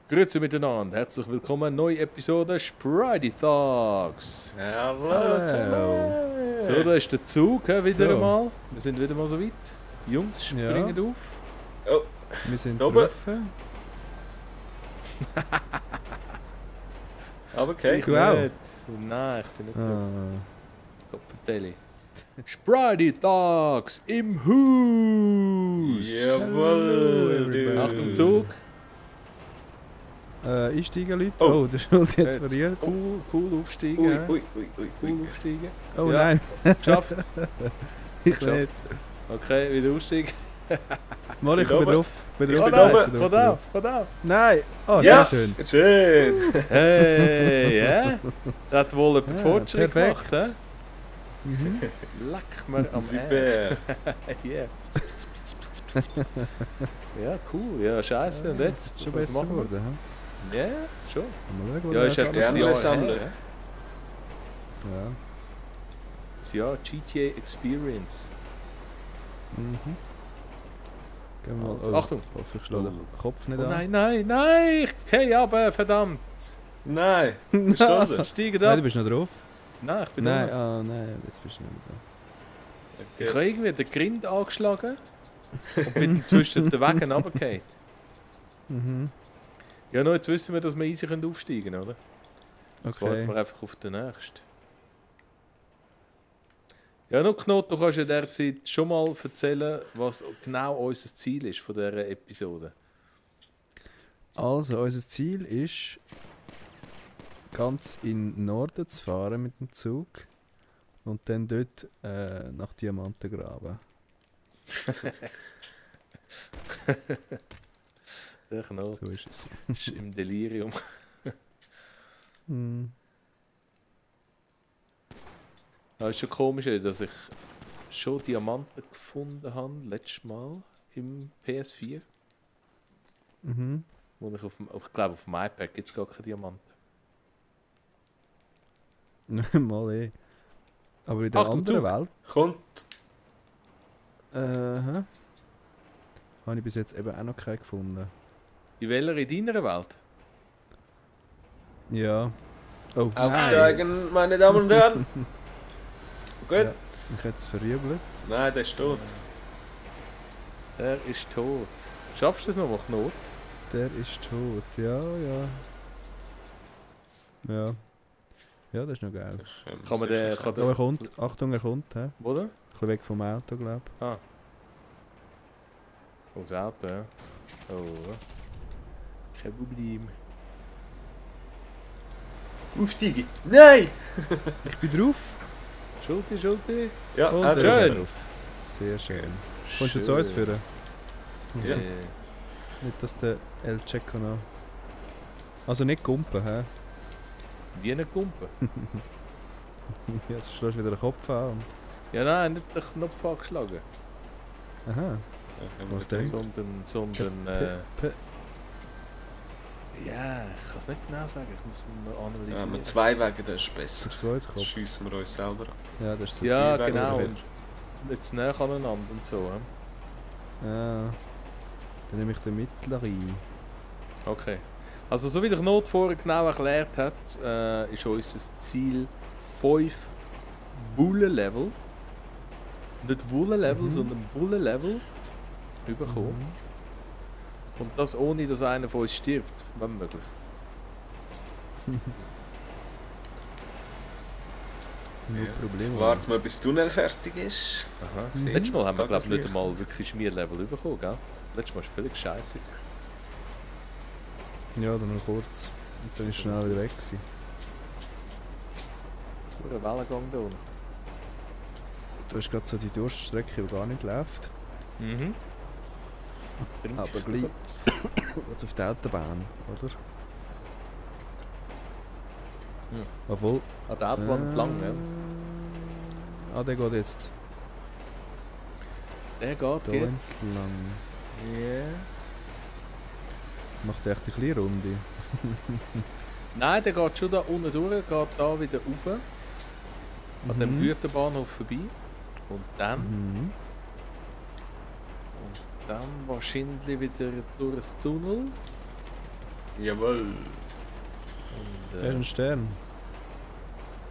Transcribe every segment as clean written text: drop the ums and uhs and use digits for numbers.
Grüezi miteinander, herzlich willkommen, neue Episode Spridey Talks. Hallo zusammen. So, da ist der Zug wieder So. einmal. Wir sind wieder mal so weit. Jungs springen auf. Oh, Wir sind Oben. getroffen. aber okay. Du auch? Nicht. Nein, ich bin nicht drauf. Ah. Kopfvertelle. Spridey Talks im Haus. Jawohl. everybody. Achtung, Zug. Einsteigen, Leute. Oh. Oh, der Schuld jetzt Jetzt verliert. Cool aufsteigen. Ui, hä? ui, ui, ui, Cool ui. aufsteigen. Oh Ja. nein, Geschafft. ich Geschafft. nicht. Okay, wieder aussteigen. Mal, ich Bin bin oben. drauf. Bin Ich drauf. bin Nein, oben. bin Kommt drauf. auf, kommt auf. Nein! Oh, Ja, sehr schön. schön. Hey, ja? Das hat wohl jemand Ja, Fortschritt perfekt. gemacht, hä? Mhm. Leck mir am Ass. Super. Yeah. Ja, cool. Ja, scheiße. Und jetzt? Schon Was besser machen wir? geworden. Ja, schon. Mal schauen, Ja, ist was jetzt alles ein Sternle Jahr sammeln. her, ja? Ja. Das Jahr GTA Experience. Mhm. Gehen wir mal. Also, Oh, Achtung. hoffe, ich schlage den Kopf nicht Oh an. nein, nein, nein! Hey, aber verdammt! Nein, bist du da? Steigen Nein, ab! du bist noch drauf. Nein, ich bin Nein, da. nein, jetzt bist du nicht mehr Ich habe irgendwie den Grind angeschlagen und bin zwischen den Wegen runtergefallen. da. Mhm. Ja, noch jetzt wissen wir, dass wir easy aufsteigen können, oder? Jetzt warten Okay. wir einfach auf den nächsten. Ja, noch Knot, du kannst in der Zeit schon mal erzählen, was genau unser Ziel ist von dieser Episode. Also, unser Ziel ist, ganz in den Norden zu fahren mit dem Zug und dann dort nach Diamanten graben. Der Knot So ist es. ist im Delirium. Hm. Es ist schon komisch, dass ich schon Diamanten gefunden habe, letztes Mal im PS4. Mhm. Wo ich ich glaube, auf dem iPad gibt es gar keine Diamanten. Mal eh. Aber in der Achtung, anderen Zug. Welt Kommt. habe ich bis jetzt eben auch noch keinen gefunden. In welcher in deiner Welt? Ja. Oh, nein. Aufsteigen, meine Damen und Herren. Gut. Ja. Ich hätte es verriebelt. Nein, der ist tot. Er ist tot. Schaffst du es noch, Knot? Der ist tot. Ja, ja. Ja. Ja, das ist noch geil. Kann man den... Kann Oh, er den kommt. Achtung, er kommt. He? Ein oder? bisschen weg vom Auto, glaube ich. Ah. Oh, das Auto, ja. Oh. Kein Problem. Aufsteigen. Nein! Ich bin drauf. Schulti. Ja, Und auch er schön. ist drauf. Sehr schön. Kommst du zu uns führen? Ja. Nicht, dass der El Checo noch... Also nicht kumpen, hä? Wie eine Kumpe. Ja, jetzt schlägst du wieder den Kopf an. Und... Ja, nein, nicht den Knopf angeschlagen. Aha. Was denn? Sondern P- ja, ich kann es nicht genau sagen. Ich muss es noch Ja, analysieren. mit zwei Wegen, das ist besser. Der zweite Kopf. Schiessen wir uns selber an. Ja, das ist so. Ja, Wegen genau. also Und jetzt näher aneinander und so. Ja. Dann nehme ich den mittleren. Okay. Also, so wie der Knot vorher genau erklärt hat, ist unser Ziel 5 Bullen-Level. Nicht Wullen-Level, Mhm. sondern Bullen-Level überkommen. Mhm. Und das ohne, dass einer von uns stirbt, wenn möglich. No Ja, Problem. jetzt warten wir, bis der Tunnel fertig ist. Aha. Mhm. Letztes Mal haben wir, glaube ich, nicht Tageslicht. einmal wirklich Schmierlevel bekommen, gell? Letztes Mal war es völlig scheiße. Ja, dann noch kurz. Und dann ist es schnell wieder weg gewesen. Nur ein Wellengang da unten. Da ist gerade so die Durststrecke, die gar nicht läuft. Mhm. Aber gleich. Jetzt auf der Autobahn, oder? Ja. Obwohl. An der Autobahn entlang, ja. Ah, der geht jetzt Der geht da jetzt. entlang. Ja. Macht echt eine kleine Runde. Nein, der geht schon da unten durch, geht da wieder rauf. An dem Mhm. Güterbahnhof vorbei. Und dann, Mhm. wahrscheinlich wieder durch das Tunnel. Jawohl. Und, Er ist ein Stern.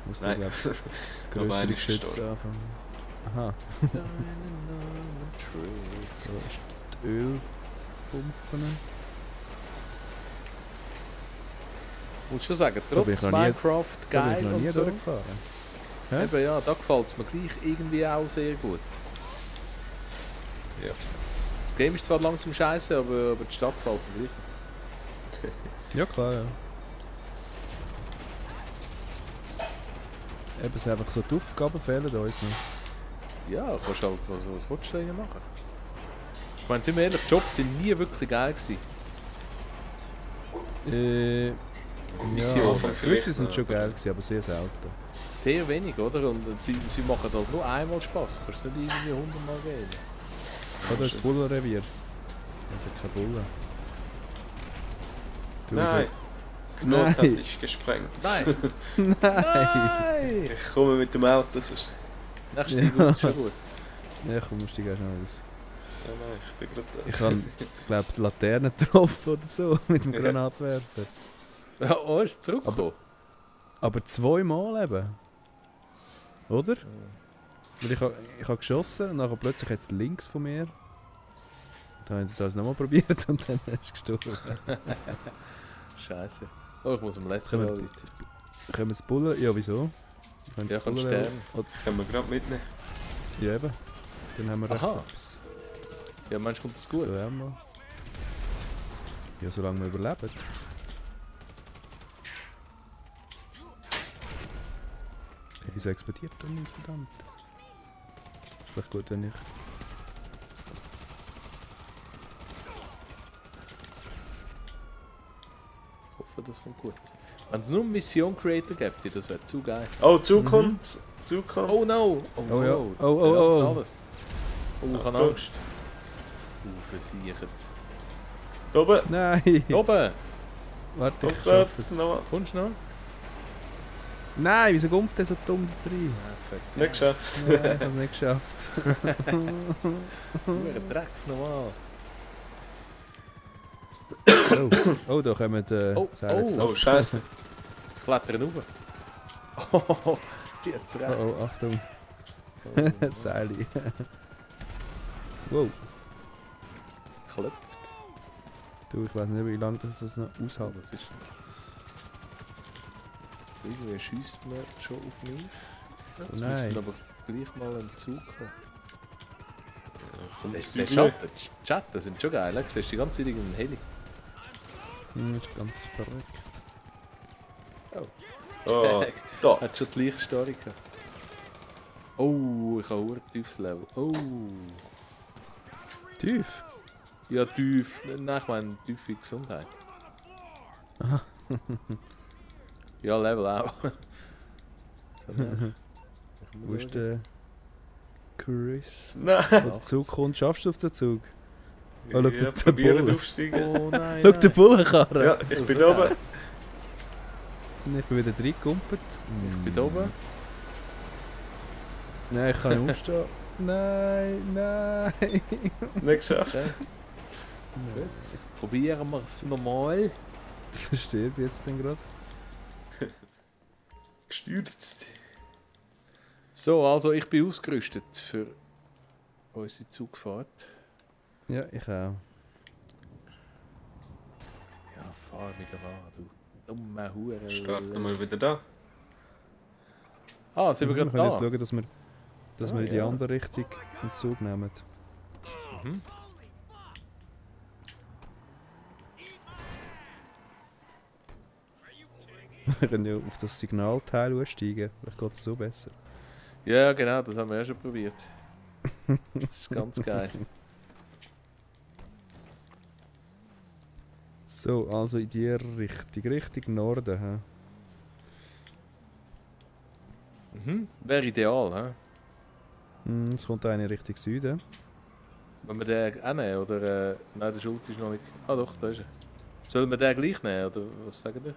Muss da, Nein. glaube ich, Aber größere einer ist Geschütze gestorben. anfangen. Aha, deinen Namen trägt. da ist die Ölpumpen. Ich muss schon sagen, Da bin trotz ich noch nie- Minecraft Da bin geil ich noch nie und so. durchgefahren. Hä? Eben ja, da gefällt es mir gleich irgendwie auch sehr gut. Ja. Das Game ist zwar langsam scheiße, aber die Stadt gefällt mir gleich. Ja klar, ja. Eben, es einfach so die Aufgaben fehlen uns noch. Ja, kannst halt, was willst du da rein machen? Ich meine, sind wir ehrlich, die Jobs sind nie wirklich geil gewesen. Ja, Mission aber vielleicht gewisse sind noch, schon aber- geil gewesen, aber sehr selten. Sehr wenig, oder? Und sie machen halt nur einmal Spaß. Kannst du nicht irgendwie 100 Mal gehen. Oder das Bullenrevier. Das hat keine Bullen. Du, Nein. so- Gnot hat Nein. dich gesprengt. Nein! Nein! Nein! Ich komme mit dem Auto sonst. Nächste Ja. Gut ist schon gut. Ja, komm, steig erst noch aus. Ja, nein, ich bin gerade da. Ich habe, glaube die Laterne getroffen oder so mit dem Granatwerfer. Ja, oh, ist es zurückgekommen? Aber zweimal eben. Oder? Weil ich habe geschossen und dann plötzlich jetzt links von mir. Dann habe ich das nochmal probiert und dann ist es gestorben. Scheiße. Oh, ich muss am letzten Können Mal wir- Leute. Können wir das Bullen? Ja, wieso? Können Ja, das kannst Bullen- sterben. Oder- Können wir gerade mitnehmen. Ja, eben. Dann haben wir recht Aha. etwas. Ja, meinst du, kommt das gut? Da haben wir. Ja, solange wir überleben. Wieso explodiert da nicht, verdammt? Ist vielleicht gut, wenn ich... Ich hoffe, das kommt gut. Wenn es nur einen Mission Creator gibt, das wäre zu geil. Oh, Zukunft! Zukunft! Oh no! Oh ja. no. Oh, oh, Ja, oh. alles. Oh, ich habe Achtung. Angst. Versichert. Da oben! Nein! Oben! Warte, ich schaffe Aufwärts! es. Nochmal! Kommst du noch? Nein, wieso kommt der so dumm da rein? Ah, Fuck. Nicht geschafft! Nein, ich habe es nicht geschafft. Nur Dreck nochmal. Oh, da kommen die Oh, Seile jetzt Oh, Scheiße! Ich klettere rauf. Oh, jetzt Oh, recht. oh, Achtung. Oh, Seile. Wow. klopft. Du, ich weiß nicht, wie lange das noch Oh, aushält. was ist denn? So, irgendwie schiesst man schon auf mich. Jetzt nein. müssen aber gleich mal einen Zug kommen. Kommt Der Zügel. Schatten, die Schatten sind schon geil, du siehst die ganze Zeit irgendeinen Heli. Das ist ganz verrückt. Oh, da! Hat schon die gleiche Story gehabt. Oh, ich habe ein tiefes Level. Oh. Tief? Ja, tief. Nein, ich meine tiefe Gesundheit. Aha. Ja, Level auch. So, ja. Wo ist der Chris? Nein! Wo der Zug kommt, schaffst du auf den Zug? Oh, schau, der probieren Bulle. aufsteigen. Oh nein. Schau, der Bullenkarren! Ja, ich bin so da oben. geil. Ich bin wieder reingekumpelt. Ich bin da oben. Nein, ich kann nicht aufstehen. Nein, nein. Nicht geschafft. Okay. Probieren wir es nochmal. Verstehe ich jetzt denn gerade? Gestürzt. So, also ich bin ausgerüstet für unsere Zugfahrt. Ja, ich auch. Ja, fahr wieder an, du dumme Hure. Starten wir wieder da. Ah, sind wir Wir gerade können jetzt da? schauen, dass wir in die ja. andere Richtung einen Zug nehmen. Mhm. Wir können ja auf das Signalteil aussteigen. Vielleicht geht es so besser. Ja, genau, das haben wir ja schon probiert. Das ist ganz geil. So, also in die Richtung. Richtung Norden. He? Mhm. Wäre ideal, hä? Es kommt eine Richtung Süden. Wenn wir den auch nehmen, oder... nein, der Schult ist noch nicht... Ah doch, da ist er. Sollen wir den gleich nehmen, oder was sagen ihr?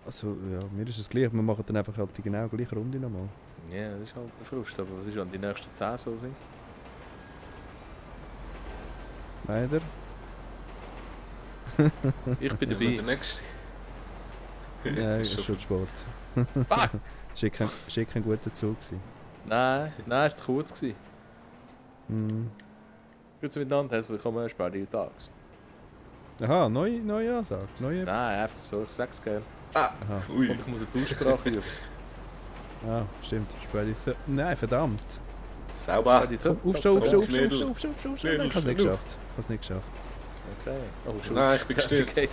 Also, ja, mir ist es gleich. Wir machen dann einfach halt die genau gleiche Runde nochmal. Ja, das ist halt ein Frust, aber was ist, wenn die nächsten 10 so sind? Leider. Ich bin Der dabei. nächste. Ja, Jetzt ist schon spät. Fuck! Schick kein guter Zug gewesen. Nein, es war zu kurz gewesen. Mhm. Grüezi miteinander, herzlich willkommen bei Sparty Tags. Aha, neue Ansage. Neue... Nein, einfach so, ich sag's gerne. Ah, Aha. ui. Und ich muss eine Aussprache üben. Ah, stimmt. Nein, verdammt. Sauber. Aufstehen. Schnell. Nein, ich hab's nicht geschafft. Okay. Oh, schon. Nein, ich bin gestürzt. Okay.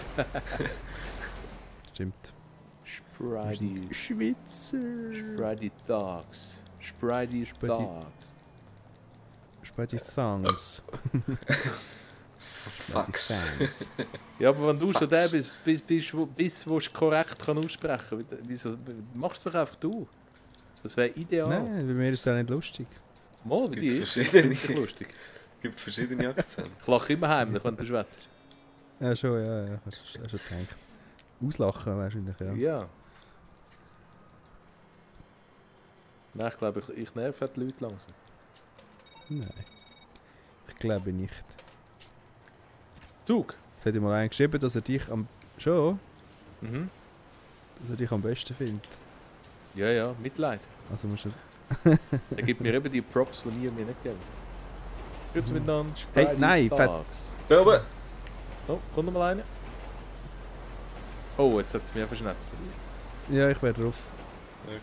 Stimmt. Sparty. Schweizer. Sparty Dogs. Sparty Dogs. Späti Thongs. Fucks. Ja, aber wenn du schon Fax. der bist, wo es korrekt kann aussprechen kann, wieso machst du es doch einfach du? Das wäre ideal. Nein, bei mir ist es auch nicht lustig. Mal bei Gibt's dir. verschiedene. Das ist lustig. Es gibt verschiedene Akzente. Ich lache immer heimlich, wenn du schwätzt. Ja, schon, ja. Hast du schon gedacht. Auslachen wahrscheinlich, ja. Ja. Nein, ich glaube, ich nerve die Leute langsam. Nein. Ich glaube nicht. Zug. Es hat ihm mal einen geschrieben, dass er dich Schon? Mhm. Dass er dich am besten findet. Ja, Mitleid. Also musst du... Er gibt mir eben die Props, die ihr mir nicht geben. Grüezi miteinander. Hey, Sparty nein, Dogs. Da oben. Oh, kommt noch mal rein. Oh, jetzt hat es mich verschnetzelt. Ja, ich wäre drauf.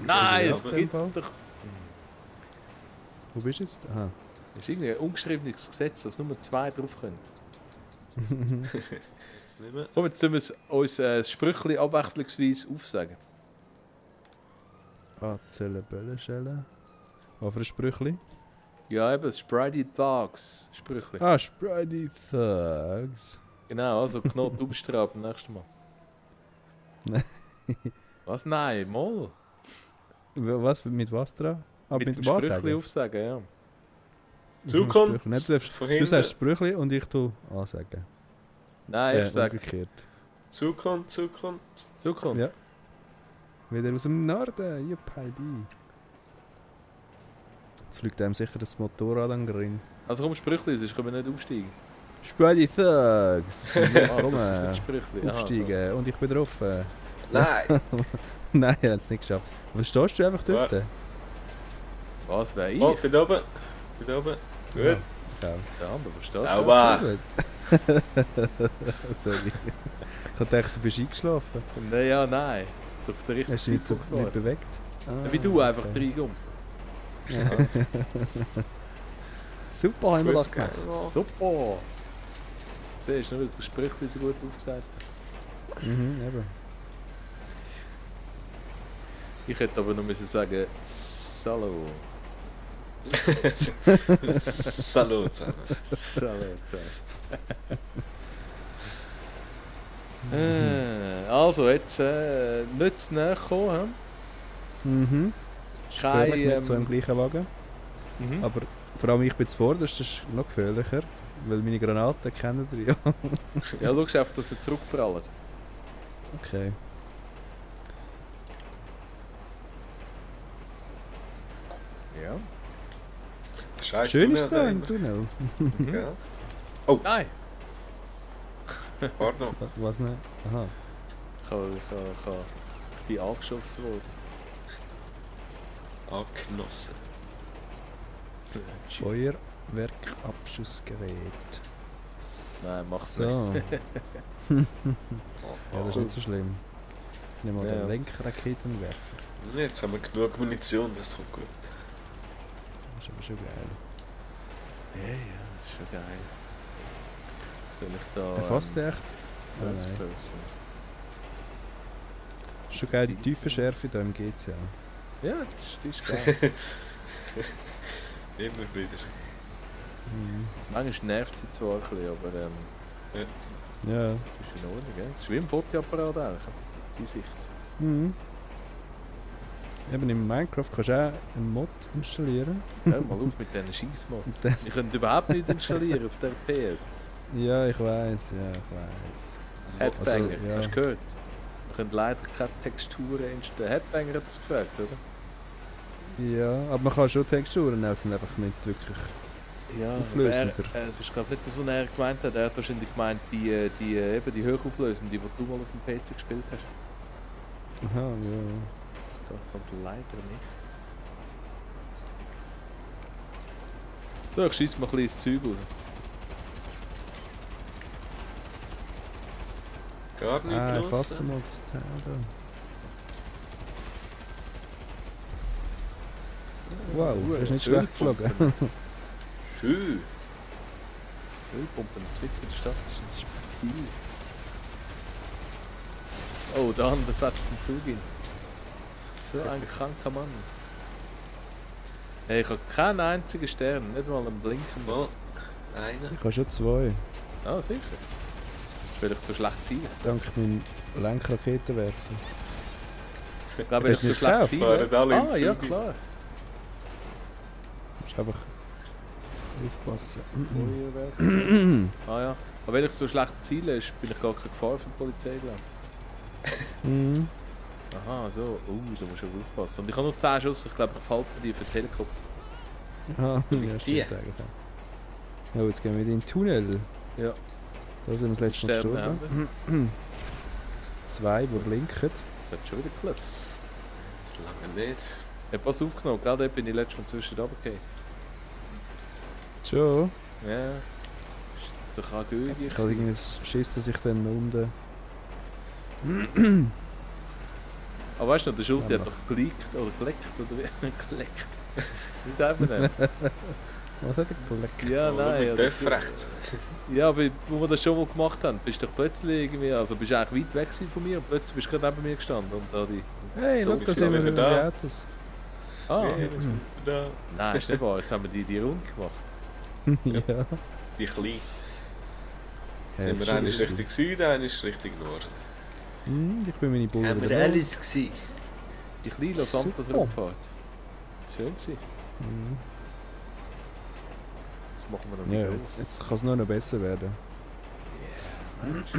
Nein, Ja, es in dem gibt's Fall. doch. Wo bist du jetzt? Aha. Das ist irgendwie ein ungeschriebenes Gesetz, dass nur 2 drauf können. Jetzt nicht mehr. Komm, jetzt müssen wir uns das Sprüchli abwechslungsweise aufsagen. Zelle, Bälle, Schelle. Was für ein Sprüchli? Ja, eben, das Sparty Dogs Sprüchli. Ah, Spridey Thugs. Genau, also Knot Ubstra beim nächsten Mal. Nein. Was? Nein, mal. Was? Mit was dran? Ah, Mit dem was Sprüchli sagen? aufsagen, ja. Zukommt. Sprüchli. Nein, du Vorhin. sagst Sprüchli und ich tu ansagen. Nein, ich sage Umgekehrt. Zukommt. Zukunft. Ja. Wieder aus dem Norden. Jupp, Heidi. Jetzt fliegt einem sicher das Motorrad an den Grin. Also komm, Sprüchli, sonst können wir nicht aufsteigen. Spridey Thugs. Ah, Komm, das ist ein Sprüchli. Aha, aufsteigen. Und ich bin drauf. Nein. Nein, er hat es nicht geschafft. Was stehst du einfach dort? Warte. So. Was, wer ich? Oh, bin oben. Gut. Ja. Der andere, was steht da? Sauber. Sehr gut. Sorry. Ich hab gedacht, du bist eingeschlafen. Nein, ja, nein. Das ist doch der richtige Hast du dich nicht, so, Zeitpunkt nicht geworden. bewegt? Ah, Wie du, einfach okay. reinkommst. Ja. Super, haben wir das Grüß gemacht. Gott. Super! Siehst du, weil der Sprüchli so gut aufgesagt hat. Eben. Ich hätte aber noch müssen sagen, Salo. Salut zusammen. Salo. Also, jetzt nicht zu nahe kommen. Mhm. Ist Kein, gefährlich mit so einem gleichen Wagen. Mhm. Aber vor allem ich bin zuvorderst, das ist noch gefährlicher. Weil meine Granaten kennen ihr ja. Ja, schau einfach, dass sie zurückprallen. Okay. Ja. Scheiß Schön Tunnel ist da im Tunnel. Mhm. Ja. Nein! Pardon. Was nicht? Aha. Ich bin angeschossen worden. Angenossen. Feuerwerkabschussgerät. Nein, mach's So. nicht. Ja, das ist nicht so schlimm. Ich nehme mal Ja. den Lenkraketenwerfer. Jetzt haben wir genug Munition, das kommt gut. Das ist aber schon geil. Ja, das ist schon geil. Soll ich da... Erfasst er echt? First Nein. Person? Ist schon geil, die Tiefenschärfe hier im GTA. Ja, das ist geil. Immer wieder. Mhm. Manchmal nervt sie zwar ein bisschen, aber Ja. das ist in Ordnung. Gell? Das ist wie im Fotoapparat eigentlich, die Sicht. Mhm. Eben in Minecraft kannst du auch einen Mod installieren. Hör mal auf mit diesen Scheissmods. Und dann- Die können überhaupt nicht installieren auf der PS. Ja, ich weiß, ja, ich weiß. Headbanger, Also, ja. hast du gehört? Wir können leider keine Texturen installieren. Headbanger hat das gefragt, oder? Ja, aber man kann schon Texturen nehmen, sind einfach nicht wirklich Ja, Auflösender. es ist glaube nicht das, was er gemeint hat. Er hat wahrscheinlich gemeint, die hochauflösenden, die du mal auf dem PC gespielt hast. Aha, ja. Das kommt leider nicht. So, ich schieße mal ein bisschen das Zeug raus. Gar nicht Ah, los. fassen mal das Teil da. Wow, das ist nicht schlecht geflogen. Schön. Ölpumpen, das Witz in der Stadt ist ein Spiel. Oh, da haben wir fetzen Zug in. So ein kranker Mann. Hey, ich habe keinen einzigen Stern, nicht mal einen Blinken. Mal einer. Ich habe schon 2. Ah, sicher. Will ich so schlecht zielen? Dank meinem Lenkraketenwerfer. Ich glaube, ich Hast du so nicht schlecht gekauft? zielen. Fahren alle im Ah, ja Zug. klar. Du musst einfach aufpassen. Feuerwerk. Ah ja. Aber wenn ich so schlecht ziele, bin ich gar keine Gefahr für die Polizei, glaube ich. Mhm. Aha, so. Da musst du aber aufpassen. Und ich habe nur 10 Schuss, ich glaube, ich behalte die für den Helikopter. Aha, ja, Hier. stimmt eigentlich. Oh, jetzt gehen wir in den Tunnel. Ja. Da sind wir das letzte Mal Sterne gestorben. 2, die blinken. Das hat schon wieder geklappt. Das lange nicht. Ich habe was aufgenommen, gell? Dort bin ich letztes Mal zwischen runtergefallen. Schon? Ja. Ist doch auch gut. Ich habe irgendwie Schiss, dass ich dann unten... Aber weißt du noch, der Schulte Ja, hat doch geleakt oder geleckt oder wie? Geleckt. Wie sagt man das? Was hat er geleckt? Ja, nein. Mit Dörf rechts. Ja, aber wo wir das schon mal gemacht haben, bist du doch plötzlich irgendwie, also bist du eigentlich weit weg gewesen von mir und plötzlich bist du gerade neben mir gestanden und da die... Hey, schau, da sind wir wieder über da. die Autos. Ah, Ja, wir sind da. nein, ist nicht wahr, jetzt haben wir die Runde gemacht. Ja. Die kleinen. Ja, Sind wir schon einer easy. Richtung Süden, einer Richtung Norden. Ich bin meine Bullen Haben wir wieder los. alles gesehen? Die kleine Los Santos Super. Rundfahrt. Schön gewesen. Mhm. Jetzt machen wir noch die Ja, grosse. jetzt kann es nur noch besser werden. Jetzt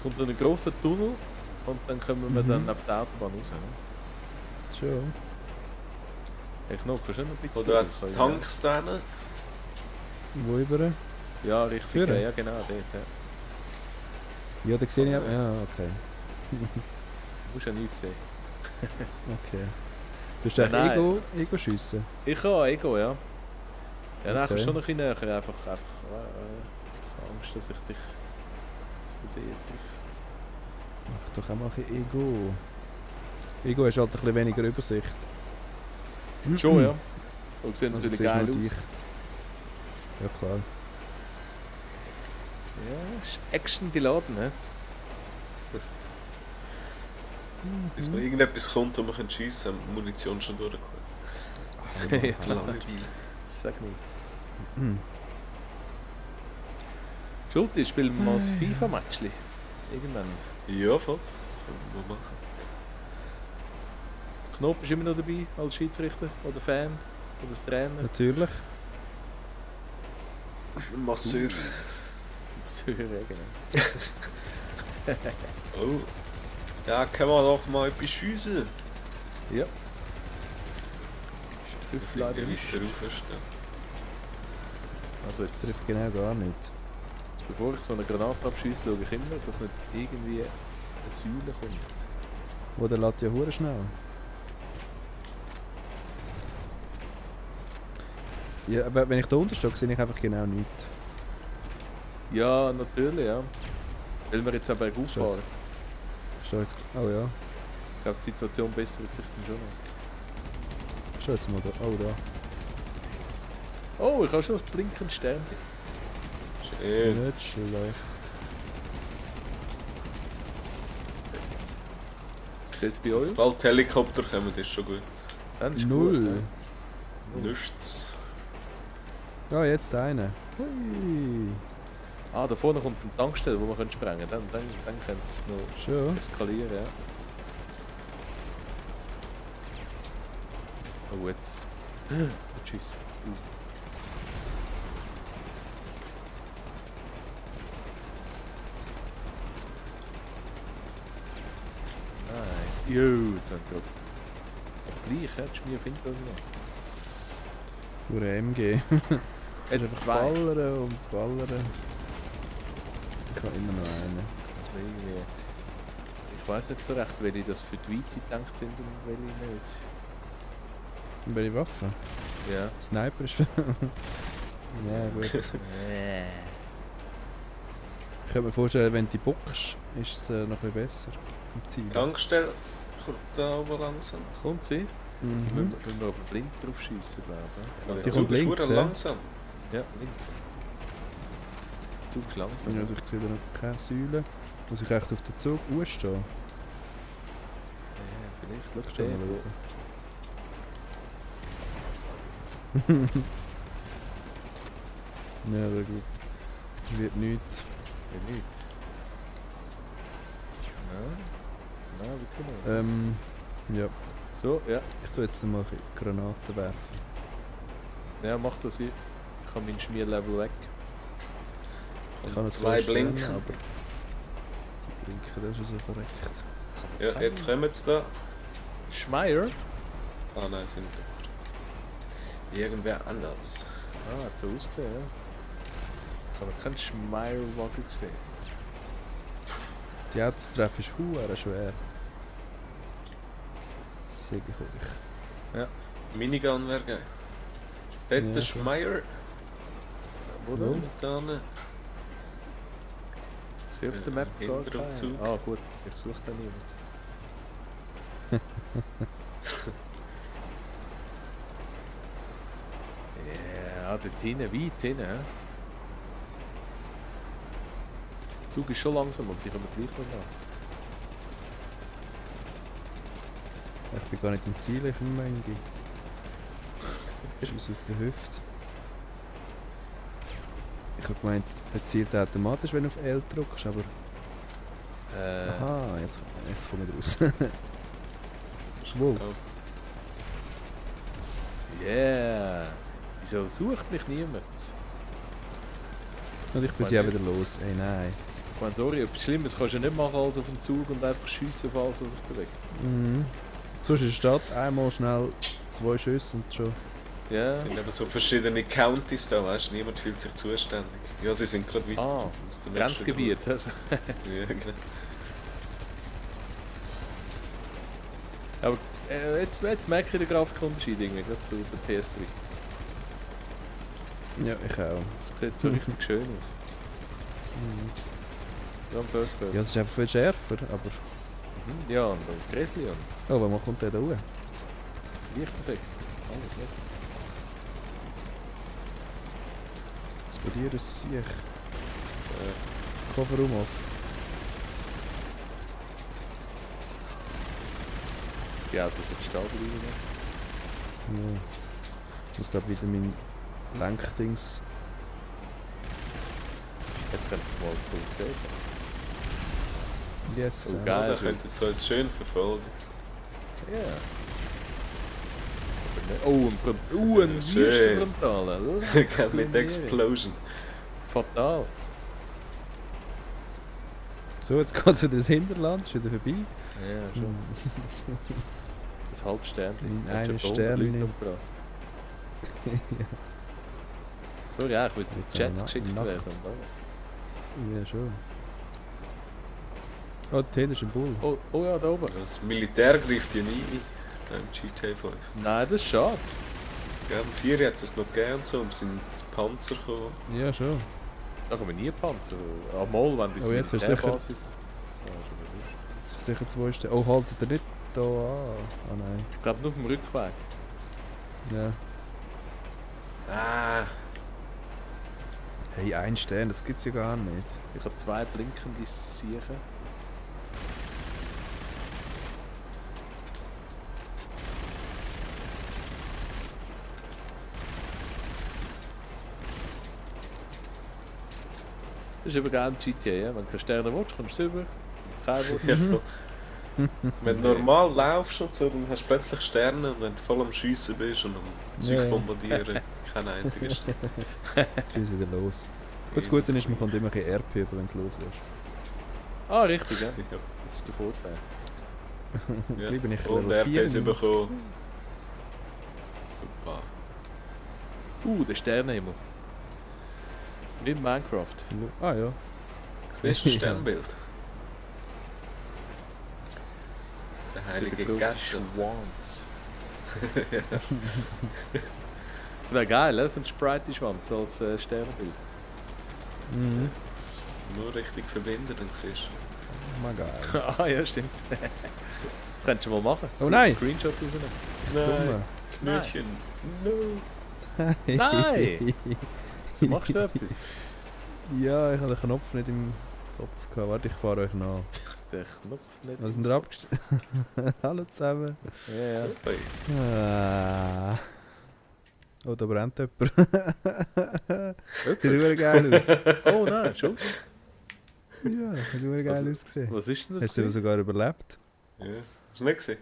kommt dann ein grosser Tunnel und dann kommen wir dann Mhm. neben der Autobahn raus. Ne? Schon. Hey, Knopf, kannst du nicht noch ein bisschen... Oder hat es Tanks da hinten? Wo über? Ja, richtig. Führen? Ja, genau, dort. Ja. Ja, da sehe ich auch. Ja, okay. Du musst ja nie sehen. Okay. Du hast Ja, eigentlich nein. Ego schiessen. Ich habe Ego, ja. Ja, dann Okay. kannst du schon noch ein bisschen näher. Einfach ich habe Angst, dass ich dich versehen treffe. Mach doch auch mal ein bisschen Ego. Ego hast halt ein bisschen weniger Übersicht. Schon, ja. Und sieht Also natürlich siehst geil nur aus. dich. Ja klar. Ja, ist Action geladen, ne? Bis mal irgendetwas kommt, wo wir schiessen können, Munition schon durchgelassen. Ja, Langeweile. sag nicht. Schulte, spielen wir mal das FIFA-Matchli. Irgendwann. Ja, voll. Können wir mal machen. Knopf ist immer noch dabei als Schiedsrichter oder Fan oder Trainer. Natürlich. Masseur. Das höre ich, genau. Oh. Ja, können wir doch mal etwas schiessen. Ja. Trifft leider Weiter nicht. raufstehen. Also jetzt, Trifft genau gar nicht. jetzt, bevor ich so eine Granate abschieße, schaue ich immer, dass nicht irgendwie eine Säule kommt. Wo der lädt ja hure schnell. Ja, aber wenn ich da unten stehe, sehe ich einfach genau nichts. Ja, natürlich, ja. Weil wir jetzt auch bergauf Schuss. fahren. Ich stehe jetzt... Oh ja. Ich glaube, die Situation bessert sich dann schon noch. Ich stehe jetzt mal da. Oh da. Oh, ich habe schon das blinkende Sternchen. Schön. Nicht schlecht. Ist jetzt bei euch? Bald Helikopter kommen, das ist schon gut. Dann ist Null. Gut, ne? Nichts. Ja, jetzt einer. Hui. Ah, da vorne kommt eine Tankstelle, wo wir können sprengen können. Dann könnte es noch Schon. eskalieren, ja. Oh, jetzt. Tschüss. Nein. Jo, jetzt haben wir drauf. Aber gleich, ja, die Schmier findet das noch. Pure MG. Jetzt Einfach zwei. ballern und ballern. Ich habe immer noch einen. Muss man irgendwie... Ich weiß nicht so recht, welche das für die Weite gedacht sind und welche nicht. Und welche Waffe? Ja. Sniper ist... ja gut. Ich könnte mir vorstellen, wenn du die bockst, ist es noch ein bisschen besser vom Ziel. Die Tankstelle kommt da oben langsam. Kommt sie? Mhm. Müssen wir aber blind drauf schiessen, glaube ich. Die Der kommt Zug ist links, verdammt ja? langsam. Ja, links. Zug ist langsam. Also ich sehe da noch keine Säule. Muss ich echt auf den Zug stehen? Ja, vielleicht. Schau Stehen den, wir wo... Ja, aber gut. Das wird nichts. Ja, nicht. Nein, wirklich nicht. Ja. So, ja. Ich tue jetzt mal ein bisschen Granaten werfen. Ja, mach das. Ich habe mein Schmierlevel weg. Ich kann noch Zwei Sterne, blinken. aber... Die blinken, das ist so verreckt. Ja, jetzt kommen sie da. Schmeier? Ah nein, sind irgendwer anders. Ah, hat so ausgesehen, ja. Ich habe noch keinen Schmeier-Wagen gesehen. Die Autos treffen ist verdammt schwer. Das sehe ich euch. Minigun wäre geil. Dort Ja, ist Schmeier. Wo Ja. denn? Dann. Ich sehe auf der Map gar Hinter dem keinen. Zug. Ah gut, ich suche da niemanden. Ja, dort hinten, weit hinten. hä? Der Zug ist schon langsam, aber die kommen gleich noch nach. Ich bin gar nicht im Ziel, ich bin Mengi. Schuss aus der Hüfte. Ich habe gemeint, der zielt automatisch, wenn du auf L drückst, aber... Aha, jetzt komme ich raus. Wow. Yeah! Wieso sucht mich niemand? Und ich bin sie auch wieder los. Ey, nein. Ich meine, sorry, etwas Schlimmes kannst du nicht machen als auf den Zug und einfach schiessen auf alles, was sich bewegt. Mhm. Sonst in der Stadt einmal schnell 2 Schüsse und schon. Ja. Es sind eben so verschiedene Counties da, weißt du, niemand fühlt sich zuständig. Ja, sie sind gerade weiter. Ah, aus der nächsten Grenzgebiet. Also. Gruppe. Ja, genau. Aber jetzt merke ich den Grafikunterschied irgendwie, gerade zu der PS3. Ja, ich auch. Das sieht so richtig schön aus. Mhm. Ja, First Person. Ja, es ist einfach viel schärfer, aber... Mhm. Ja, und Grizzly und Oh, wann kommt der da hoch? Lichteffekt. Alles weg. Was bei dir ist Siech? Kofferraum off. Das Auto ist jetzt stehen bleiben. Ja. Ich muss glaube wieder mein Lenkdings... Jetzt könnte ich mal die Polizei kommen. Yes. Oh, ja. geil. Da könnten sie uns schön verfolgen. Ja. Aber nicht- Oh, ein Schön. Wüstenfrontale. Mit Explosion. Fatal. So, jetzt geht es wieder ins Hinterland, ist wieder vorbei. Ja, schon. Das Halbsternchen. Ein Hat schon Stern Leute nicht. umgebracht. Sorry, ja, ich muss in Jetzt die Chats auch geschickt Nacht. werden und alles. Ja, schon. Oh, der Taylor ist ein Bull. Oh ja, da oben. Das Militär greift ja nie ein, da im GTA 5. Nein, das ist schade. Ja, im 4 hat es noch gegeben, so, und sind Panzer gekommen. Ja, schon. Da kommen wir nie Panzer. Am Mal, wenn die Oh, jetzt hast du sicher- Militärbasis... Ja, schon mal wurscht. Jetzt ist sicher 2 Sterne. Oh, haltet er nicht da an? Ah, nein. Ich glaube nur auf dem Rückweg. Ja. Ah, Hey, 1 Stern, das gibt's ja gar nicht. Ich habe 2 blinkende Siechen. Das ist eben geil im GTA, ja? Wenn du keine Sterne willst, kommst du rüber. Keine willst. ja, voll. Wenn du normal laufst und so, dann hast du plötzlich Sterne, und wenn du voll am Schiessen bist und am Zeug Ja, ja. bombardieren, kein einziger Stern. Jetzt ist wieder los. Gut, das Gute ist, man kommt immer ein bisschen RP über, wenn es los wird. Ah, richtig, ja. Ja. Das ist der Vorteil. Bleibe ich Und Level RPs 94. bekommen. Super. Der Sternenhimmel. Wie in Minecraft. Ah ja. Siehst du das Sternbild? Der heilige Gatze. Schwanz. Das wäre geil, so ein Sprite-Schwanz als Sternenbild. Mhm. Nur richtig verbinden, dann siehst du. Mal geil. Ah ja, stimmt. Das könntest du mal machen. Oh nein! Screenshot rausnehmen. Nein, Knötchen. No. Nein! So machst du etwas? Ja, ich habe den Knopf nicht im Kopf gehabt. Warte, ich fahre euch nach. Der Knopf nicht. Was sind ihr abgestellt? Hallo zusammen. Ja, ja. Ah. Oh, da brennt jemand. Sieht immer geil aus. Oh nein, schon. Ja, hat immer geil ausgesehen. Was ist denn das? Hast du sogar überlebt? Ja. Hast du nicht gesehen?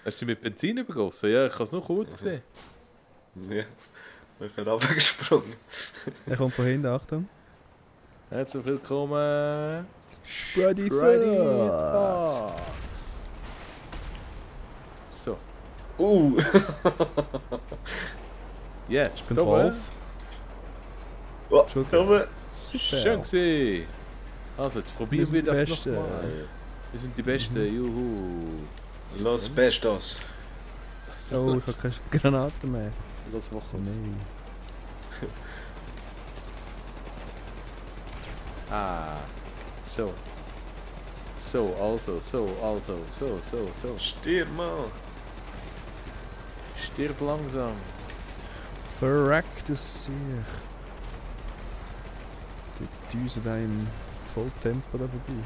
Hast du mit Benzin übergossen? Ja, ich habe es nur kurz gesehen. Ja. Nachher runtergesprungen. Er kommt von hinten, Achtung. Herzlich willkommen. Spuddy Fox. So. Yes, Ich bin da drauf. Oh, Schon da oben. Super. Schön gewesen. Also, jetzt probieren wir sind die das Besten. nochmal. Wir sind die Besten, juhu. Los Bestos. Oh, ich habe keine Granaten mehr. Los Wochens. Nein. Ah. So. So, also, so. Stirb mal. Stirb langsam. Verrecktes Sieg. Die düsen da im Volltempo da vorbei.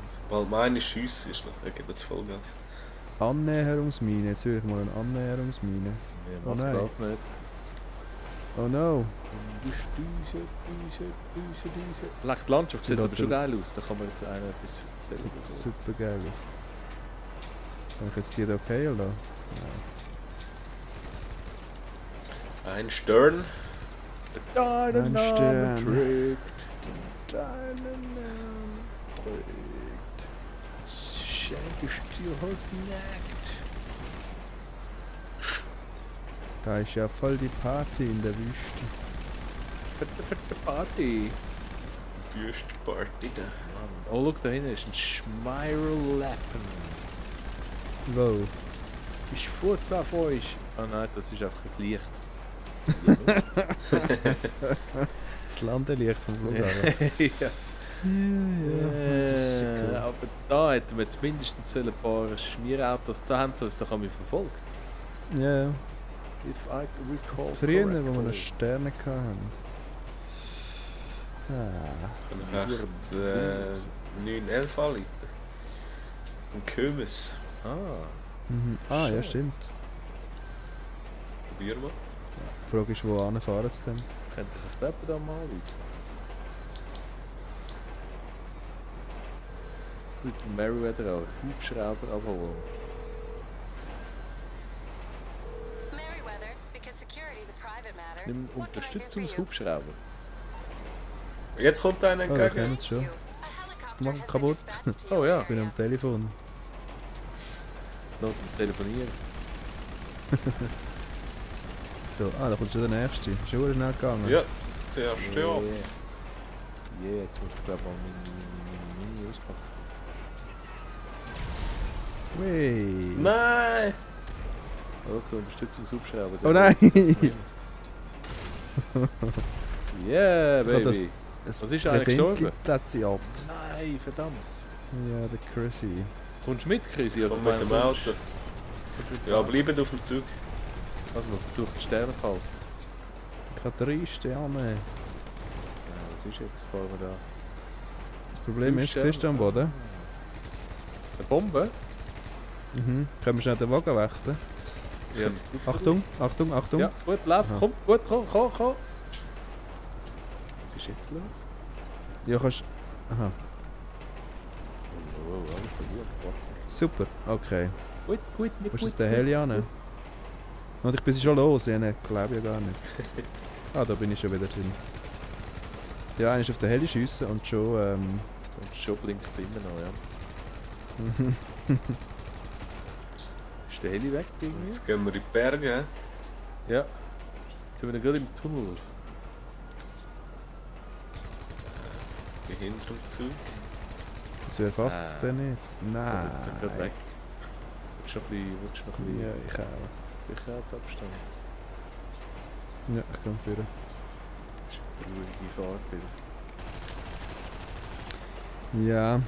Sobald meine Schüsse ist, dann geben wir Vollgas. Annäherungsmine. Jetzt höre ich mal eine Annäherungsmine. Nee, Oh mach nein. das nicht. Oh no. Düse. Leck, die Landschaft sieht Ja, aber schon der- geil aus. Da kann man jetzt einer etwas erzählen. Sieht oder so. super geil aus. Kann ich jetzt die da okay oder? Ein Stern. Deinen Ein Namen Stern. trägt. Deinen Namen trägt. Schenk ich dir heute Nacht. Da ist ja voll die Party in der Wüste. Fette Party. Bürstparty da. Mann. Oh, schau, da hinten ist ein Spiral Lappen. Wow. Ich furze auf euch. Oh nein, das ist einfach ein Licht. Das Landelicht vom Flughafen. ja. Das ist schon cool. Aber da hätten wir jetzt mindestens ein paar Schmierautos. Da haben sie uns doch einmal verfolgt. Ja, If I recall früher, wo wir noch correctly. Sterne hatten. Ah. Können wir echt 911 anleiten. Und Kürbis. Ah, Mhm. Ah, ja, Schön. stimmt. Probier mal. Die Frage ist, wo fahren sie denn? könnte sich jemand da mal weiter. Mit Meriwether auch Hubschrauber abholen. Meriwether, because security is a private matter. Nimm What can I do for you? Unterstützungshubschrauber. Jetzt kommt einer Oh, da entgegen. kennen sie schon. A helicopter Mach has been kaputt. dispatched to Oh your ja. Ich bin area. am Telefon. Noch telefonieren. So, da kommt schon der nächste. Ist schon schnell gegangen. Ja, zuerst Yeah. stirbt. Yeah, jetzt muss ich glaube mal Mini auspacken. Wey. Nein! Oh, der Unterstützungshubschrauber. Oh nein! Yeah, Ich hab das- Baby. Es Was ist eigentlich gestorben? Platziert. Nein, verdammt. Ja, der Chrissy. Kommst du mit, Chrissy? Also, Komm mit dem Auto. Ja, bleibt auf dem Zug. Also, wir versuchen Sterne zu halten. Ich habe 3 Sterne. Ja, was ist jetzt? Fahren wir da? Das Problem ist, siehst du am Boden? Eine Bombe? Mhm. Können wir schnell den Wagen wechseln? Ja. Achtung, Achtung, Achtung. Ja, gut, lauf, Aha. komm, gut, komm. Was ist jetzt los? Ja, kannst... Aha. Oh, alles so gut. Super, okay. Gut, Wo ist jetzt der Heli an? Und ich bin schon los, ich glaube ja gar nicht. Ah, da bin ich schon wieder drin. Ja, einer ist auf den Heli schiessen und schon... Und schon blinkt es immer noch, ja. Ist der Heli weg irgendwie? Jetzt gehen wir in die Berge. Ja. Jetzt sind wir gerade im Tunnel. Behinderungszug. Das erfasst es denn nicht. Nein. Also jetzt sind wir gerade weg. Willst du noch ein bisschen Ja, ich auch. Sicherheitsabstand? Ja, ich komme führen. Das ist eine ruhige Fahrt wieder. Ja.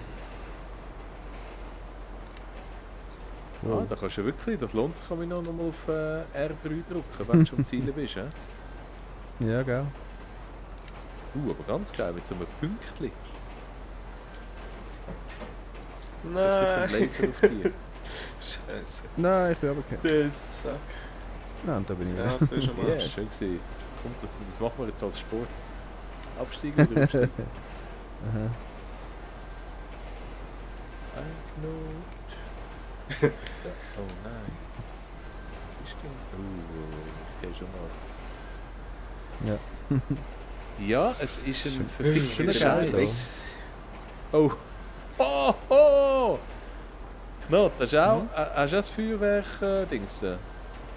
Ah, da kannst du wirklich, das lohnt sich, kann ich noch mal auf R3 drücken, wenn du schon am Ziel bist. He? Ja, gell. Aber ganz geil, mit so einem Pünktchen. Nein! Laser auf dir. Scheiße. Nein, ich bin aber kein. Das Sack. Nein, da bin ich Ja, wieder. du bist am Ja, Arsch. schön gewesen. Kommt, das machen wir jetzt als Sport. Absteigen oder aufsteigen? Aha. Einknot. Oh nein. Was ist denn? Ich gehe schon mal. Ja. Ja, es ist ein Schön verfickter schade Scheiß. Oh. Oh, oh! Knot, hast du auch, hast du das Feuerwerk-Dings da?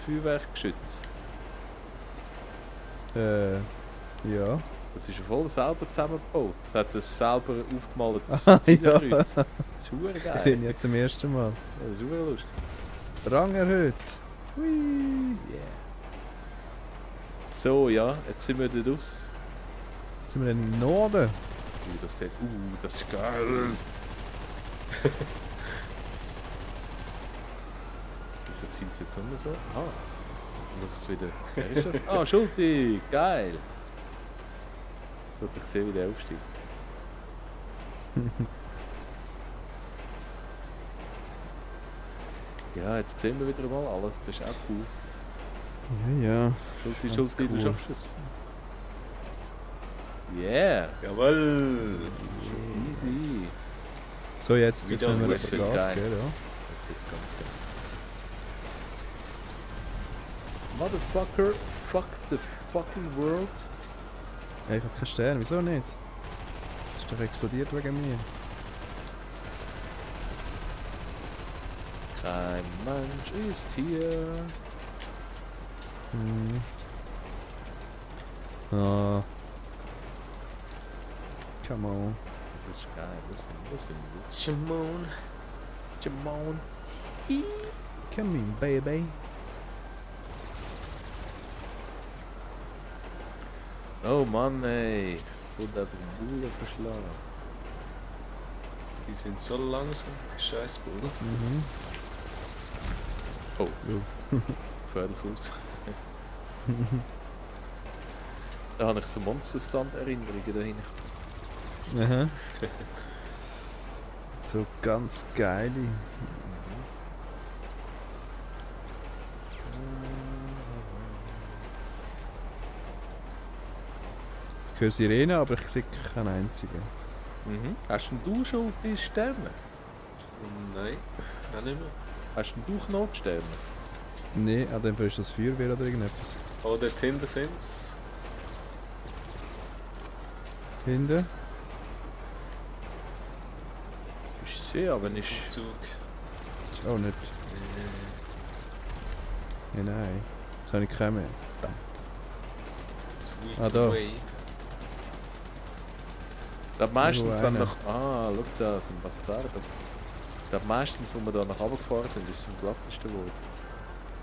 Feuerwerkgeschütz? Ja. Das ist ja voll selber zusammengebaut. Es hat ein selber aufgemaltes Ah, Zielerkreuz. Das ist verdammt Ich geil. sehe ihn jetzt zum ersten Mal. Ja, das ist verdammt lustig. Rang erhöht. Hui. Yeah. So, ja, jetzt sind wir dort raus. Jetzt sind wir dann im Norden. Das sieht, das ist geil. Wieso zieht es jetzt immer so? Ah, muss ich es wieder. Wer ist das? Ah, Schulti, geil. So hat ich gesehen, wie der aufsteigt. Ja, jetzt sehen wir wieder mal alles, das ist auch cool. Ja. Schulti, Ganz Schulti, du cool. schaffst es. Yeah, Jawoll! easy. So, jetzt Wieder müssen wir gut, das jetzt Gas geil. geben, ja. Jetzt wird's ganz geil. Motherfucker, fuck the fucking world. Ja, ich habe keinen Stern, wieso nicht? Das ist doch explodiert wegen mir. Kein Mensch ist hier. Hm. Ah. Come on. Das ist geil, das finde ich gut. Shimon! Jamon. Come in, baby. Oh Mann, ey. Ich wurde einfach Bullen verschlagen. Die sind so langsam, die Scheißbullen. Mhm. Oh, Jo. gefährlich aus. Da habe ich so Monsterstand-Erinnerungen da hinten. Aha. So ganz geile. Ich höre Sirene, aber ich sehe keinen einzigen. Mhm. Hast denn du schon die Sterne? Nein, auch nicht mehr. Hast denn du Knotsterne? Nein, an dem Fall ist das Feuerwehr oder irgendetwas. Oh, dort hinten sind's. Hinten. Ich sehe aber nicht. Im Zug. Ist auch nicht. Ja, nein. Das habe ich gekommen. Verdammt. Sweet Ah, da. away. Ich glaube meistens, wenn einer. nach... Ah, schau da, so ein Bastard. Ich glaube meistens, wo wir da nach oben gefahren sind, ist es am glattesten geworden.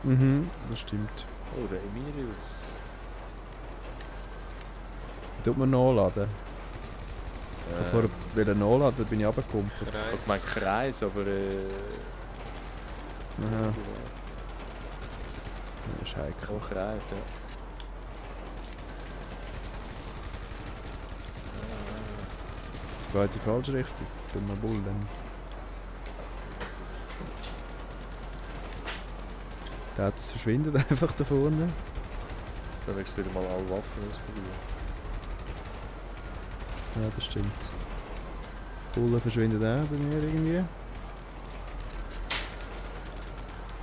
Mhm, das stimmt. Oh, der Emirius. Tut man nachladen. Bevor Ähm, ich nachladen bin ich runtergekommen. ich habe gemeint Kreis, aber... Aha, das ist heikel. Oh, Kreis, ja. Ich gehe in die falsche Richtung. Dummer Bullen. Die Autos verschwinden einfach da vorne. Dann willst du wieder mal alle Waffen ausprobieren. Ja, das stimmt. Bullen verschwinden auch bei mir irgendwie.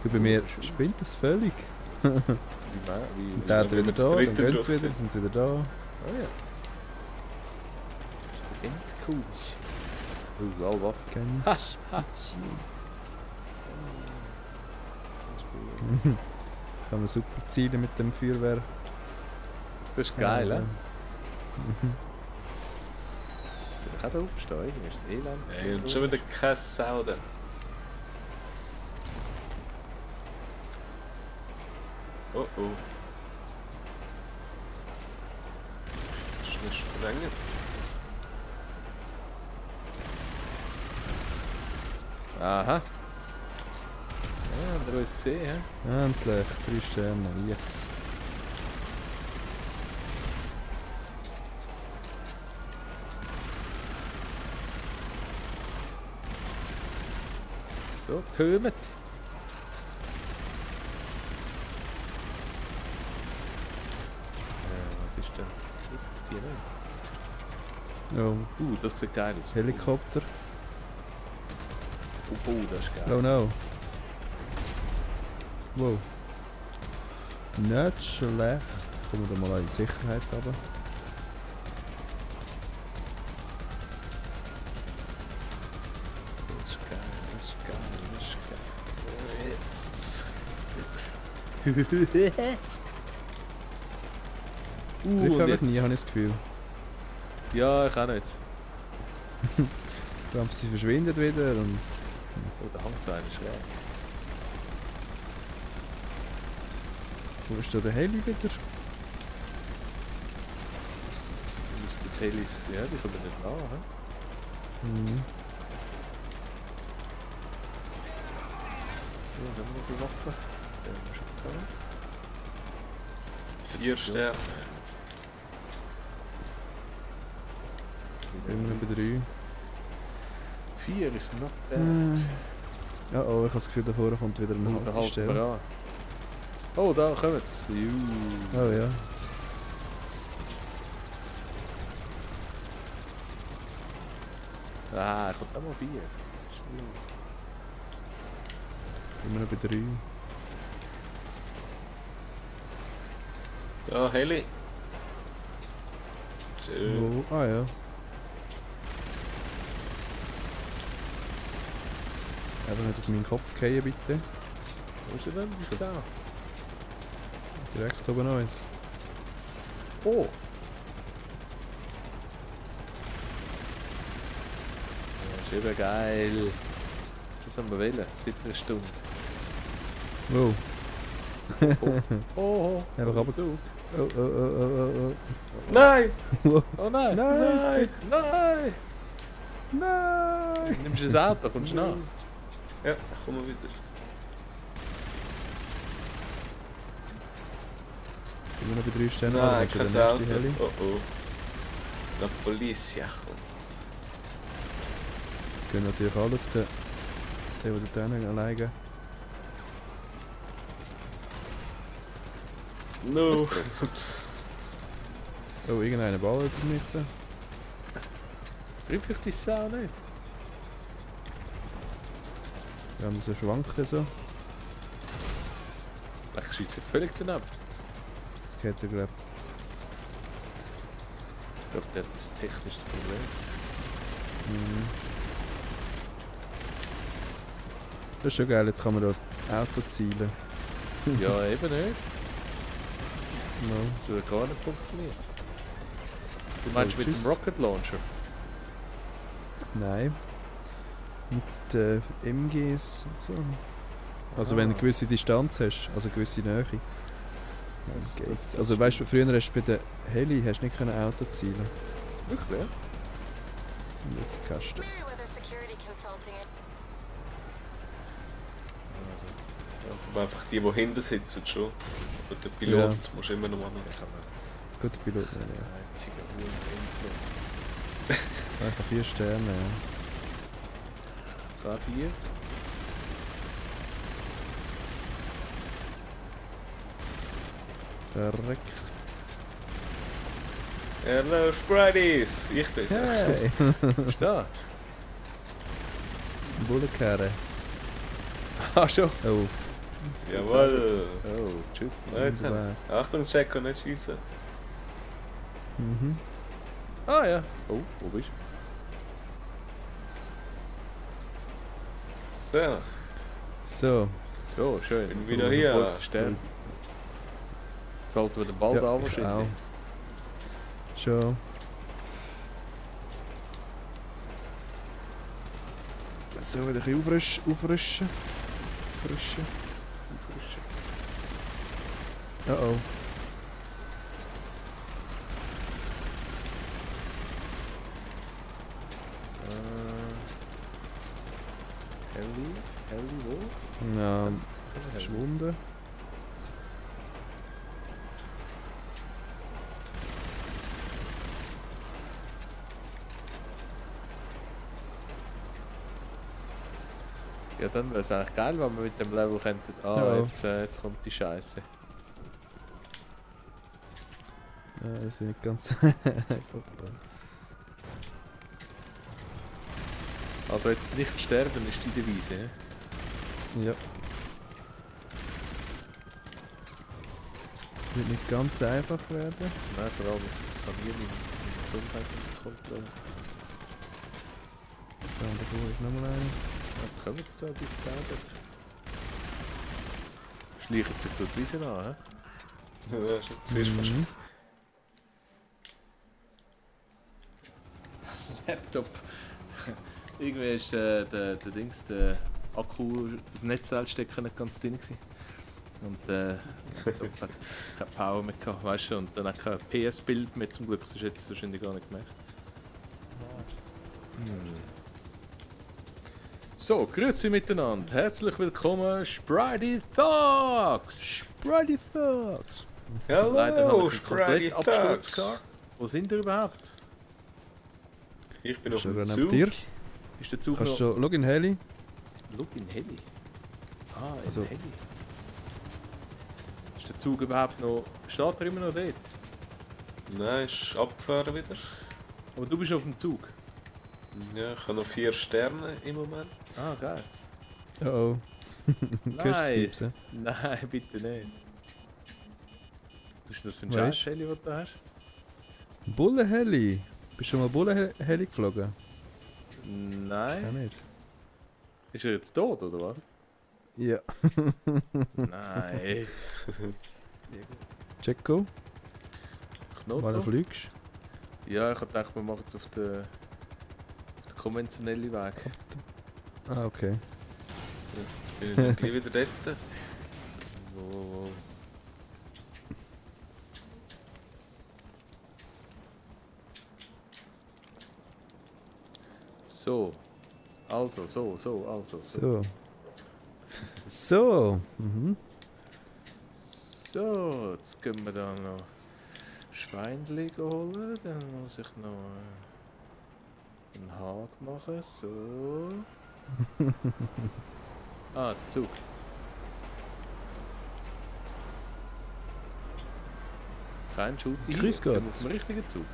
Du, bei mir spinnt das völlig. Wie Sind die Ja, Autos wenn wieder wir da, das dann dritte gehen sie drauf wieder, sind. sind wieder da. Oh ja. Ganz cool. Oh, alle Waffen. Ganz speziell. Ausprobieren. Kann man super zielen mit dem Feuerwehr. Das ist geil, Ja, ja. ja. Soll ich auch da aufstehen? Irgendwie ist das Elend. Ey, und schon wieder keine Sau da. Oh oh. Schnell sprengen. Aha. Ja, habt ihr uns gesehen, hä? Endlich, 3 Sterne, yes. So, kommt. Was ist denn? Die nicht. Oh, Das sieht geil aus. Helikopter. Das ist geil. Oh no. Wow. Nicht schlecht. Kommen wir da mal in die Sicherheit runter. Das ist geil, das ist geil, das ist geil. Trifft und einfach jetzt? nie, habe ich das Gefühl. Ja, ich auch nicht. Vor allem, sie verschwindet wieder und... Oh, der hängt so einer schräg. Wo ist da der Heli wieder? Du musst die Helis, ja, die kommen nicht nach, hä? Mhm. So, dann haben wir noch die Waffe. Die haben wir schon gehabt. 4 Sterne. Immer noch bei 3. 4 ist not bad. Ja, oh, ich habe das Gefühl, da vorne kommt wieder eine Da halten Haltestelle. wir an. Oh, da kommen sie. Oh ja. Ah, kommt auch mal 4. Was ist denn los? Immer noch bei 3. Ja, Heli. Schön. Oh, ah ja. Einfach nicht auf meinen Kopf fallen, bitte. Wo ist denn die Sau? Direkt oben uns. Oh! Ja, ist eben geil. Das haben wir wollen, seit einer Stunde. Wow. Oh, Einfach runter. Zug. Oh, oh, oh, oh, oh, oh. Nein! Oh nein! Nein! Nein! Nein! Nimmst du das Auto, kommst du nach? Ja, komm mal wieder. Immer noch bei 3 Sternen. Nein, das ist kein der Auto. nächste Heli. Oh oh. La Polizia kommt. Jetzt gehen natürlich alle auf den, der da hinten alleine. No! Oh, irgendeinen Ball übernichten. Trifft ich die Sau nicht? Wir haben so schwanken so. Ich schieße völlig daneben. Jetzt geht er, glaube Ich glaube, der hat ein technisches Problem. Mhm. Das ist schon geil, jetzt kann man da Auto zielen. Ja, eben nicht. No. Das hat gar nicht funktioniert. Du meinst mit dem tschüss. Rocket Launcher? Nein. Mit MGs und so. Also wenn du eine gewisse Distanz hast, also eine gewisse Nähe. das- Also weißt du, früher hast du bei der Heli hast du nicht können Auto zielen. Wirklich, ja? Und jetzt kannst du das. Merriweather Security Consulting. Aber einfach die hinten sitzen schon. Aber der Pilot musst du immer noch machen. Ich habe Guter Pilot, nein, ja. einen einzigen Ruhe im Einfach 4 Sterne, ja. K4. Verreck. Hello, Sprideys! Ich bin's. Hey! Ist da? Bullenkarre. Ah, schon. Oh, Jawohl! Oh, tschüss. Ja, jetzt haben wunderbar. wir. Achtung, Check und nicht schiessen. Mhm. Ah ja. Oh, wo bist So, So. du? So, schön. bin wieder hier. 50 Sterne. Jetzt halten wir den Ball Ja, da ich wahrscheinlich. Schon. So, wieder ein bisschen auffrischen. Oh oh. Heli wo? Ja, verschwunden. Ja, dann wäre es eigentlich geil, wenn wir mit dem Level könnten. Ja. Jetzt kommt die Scheiße. Ja, ist nicht ganz einfach. Also jetzt nicht sterben ist die Devise. Ja? Ja. Wird nicht ganz einfach werden. Nein, vor allem ich kann hier meine Gesundheit unter Kontrolle. So, da hole ich nochmal einen. Jetzt kommen sie so bis selber. Schleichen sich dort Wiese an, hä? Ja, schon siehst du fast. Laptop. Irgendwie ist der Akku, das Netzteilstecker nicht ganz drin gewesen. Und der Laptop hat keine Power mehr gehabt, weißt du, und dann hat kein PS-Bild mehr zum Glück, sonst hätte ich es wahrscheinlich gar nicht gemerkt. So, grüezi miteinander, herzlich willkommen, Spridey Thugs! Spridey Thugs! Leider habe Hallo, ich einen kompletten Spridey Absturz Thugs. gehabt. Wo sind ihr überhaupt? Ich bin auf Schon dem neben Zug. dir. Ist der Zug Kannst noch... du Login Heli? Look in Heli. Ah, in Also- Heli. Ist der Zug überhaupt noch... Steht er immer noch dort? Nein, ist abgefahren wieder. Aber du bist auf dem Zug. Ja, ich habe noch 4 Sterne im Moment. Ah, geil. Oh oh. Hörst du das Nein. Piepsen? Nein, bitte nicht. Was ist das für ein Was ist? Scheiß-Heli, den du hast? Bullen Heli? Bist du schon mal Bullen Heli geflogen? Ja Nein. nicht. Ist er jetzt tot, oder was? Ja. Nein. Jacko, weil du Knoten? fliegst. Ja, ich hab gedacht, wir machen es auf den konventionellen Weg. Ah, okay. Jetzt bin ich dann gleich wieder dort. Wow. So. Also, so. So. So. Mhm. So, jetzt können wir da noch Schweinli holen. Dann muss ich noch einen Hag machen. So. Ah, der Zug. Kein Shooting. Grüß Sind wir Gott. auf dem richtigen Zug.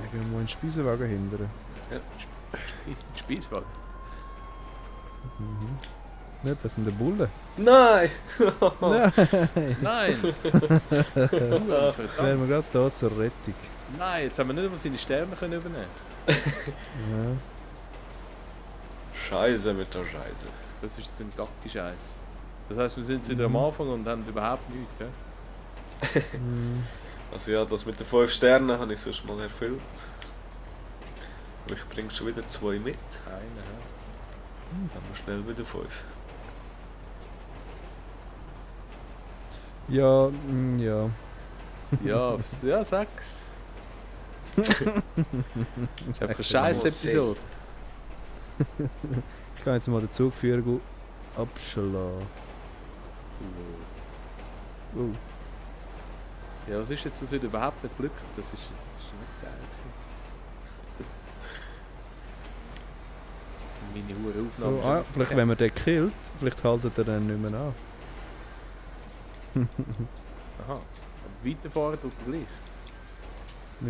Wir gehen mal einen Speisenwagen hindern. Speiswagen. Mhm. Nicht, das sind die Bullen. Nein! Nein! Nein! Jetzt wären wir gerade da zur Rettung. Nein, jetzt haben wir nicht einmal seine Sterne können übernehmen. Ja. Scheiße mit der Scheiße. Das ist jetzt ein Gacki-Scheiß. Das heisst, wir sind jetzt wieder am Anfang und haben überhaupt nichts, gell? Mhm. Also ja, das mit den 5 Sternen habe ich sonst mal erfüllt. Aber ich bringe schon wieder 2 mit. Einer, Dann haben wir schnell wieder 5. Ja, ja. ja. Ja, 6. Das ist einfach eine scheiß Episode. Ich kann jetzt mal den Zugführer abschlagen. Oh. Ja, was ist jetzt das wieder überhaupt nicht glückt? Das ist nicht geil gewesen. Meine hohe Aufnahme. So, ah, vielleicht wenn man den killt, vielleicht haltet er dann nicht mehr an. Aha. Aber weiterfahren tut er gleich.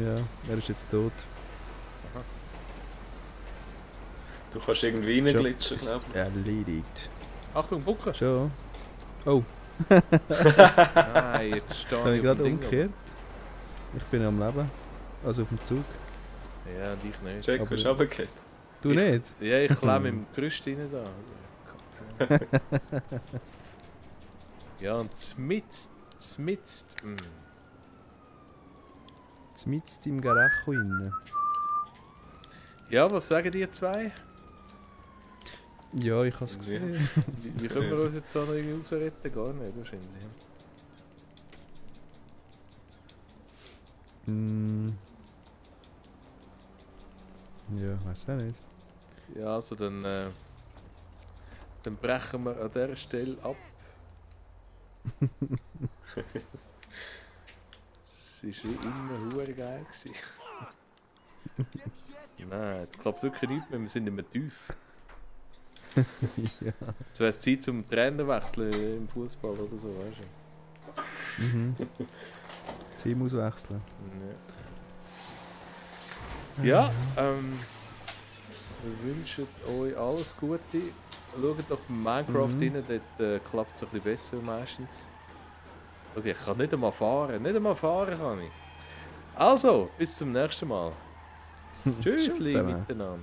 Ja, er ist jetzt tot. Aha. Du kannst irgendwie Job reinglitschen, ist glaube ich. erledigt. Achtung, Bucke! Schon. Oh, Nein, jetzt stehe das habe ich auf gerade dem Ding, umgekehrt. Ich bin am Leben. Also auf dem Zug. aber- Ja, und ich nicht. Jack, Aber- bist du runtergefallen? Du Ich- nicht? Ja, ich klemme im Gerüst rein da. Ja, und zmitzt. Mitten im Garacho rein. Ja, was sagen die zwei? Ja, ich habe es gesehen. Wie können wir uns jetzt da noch irgendwie rausretten? Gar nicht, wahrscheinlich. Ja, weiß auch nicht. Ja, also dann brechen wir an dieser Stelle ab. Es war wie immer hure geil. Nein, es klappt wirklich nicht mehr, wir sind immer tief. Ja. Jetzt wäre es Zeit zum Trainer wechseln im Fußball oder so, weißt du? Mhm. Team auswechseln. Ja, wir wünschen euch alles Gute. Schaut doch bei Minecraft rein, dort klappt es ein bisschen besser meistens. Okay, ich kann nicht einmal fahren. Nicht einmal fahren kann ich. Also, bis zum nächsten Mal. Tschüss, zusammen. miteinander.